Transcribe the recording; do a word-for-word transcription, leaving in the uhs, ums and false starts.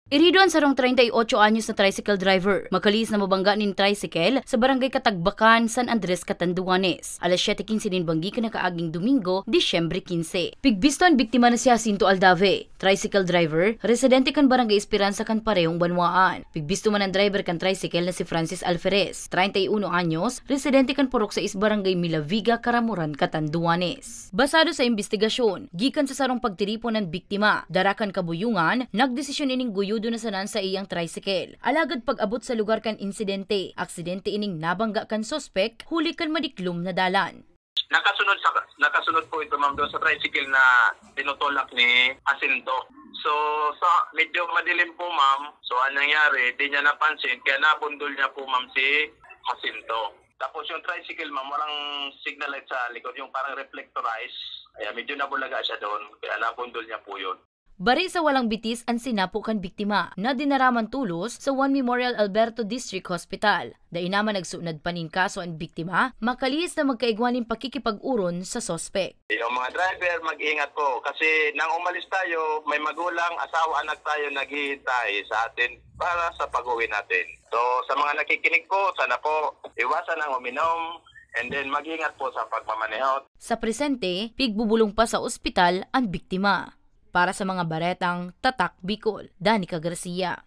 Irido an sarong treinta y ocho anyos na tricycle driver. Makalihis na mabangga nin tricycle sa barangay Katagbakan, San Andres, Catanduanes. Alas siyete quince nin banggi kan nakaaging Domingo, Disyembre quince. Pigbisto an biktima na si Jacinto Aldave, tricycle driver, residente kan Barangay Esperanza kan parehong banwaan. Pigbisto man an driver kan tricycle na si Francis Alferez, treinta y uno anyos, residente kan Purok sais, Barangay Milaviga, Caramoran, Catanduanes. Basado sa imbestigasyon, gikan sa sarong pagtiripon an biktima, dara kan kabuyungan, nagdesisyon ining guyodon na sana an saiyang tricycle. Alagad pag-abot sa lugar kan insidente, aksidente ining nabangga kan suspek huli kan madiklom na dalan. Nakasunod sa, nakasunod po ito, ma'am, doon sa tricycle na tinutulak ni Jacinto. So, sa medyo madilim po, ma'am. So, anong nangyari? Di niya napansin, kaya nabundol niya po, ma'am, si Jacinto. Tapos yung tricycle, ma'am, walang signal light sa likod, yung parang reflectorized. Kaya medyo nabulaga siya doon, kaya nabundol niya po yun. Bari sa walang bitis an sinapo kan biktima, na dinara man tolos sa One Memorial Alberto District Hospital. Dai naman nagsunad pa nin kaso an biktima, makalihis na magkaigwa nin pakikipag-oron sa suspek. Yung mga driver, mag-ingat po. Kasi nang umalis tayo, may magulang, asawa, anak tayo naghihintay sa atin para sa pag-uwi natin. So, sa mga nakikinig po, sana po, iwasan ang uminom, and then mag-ingat po sa pagmamaneho. Sa presente, pigbubulong pa sa ospital an biktima. Para sa mga baretang Tatak Bicol, Danica Garcia.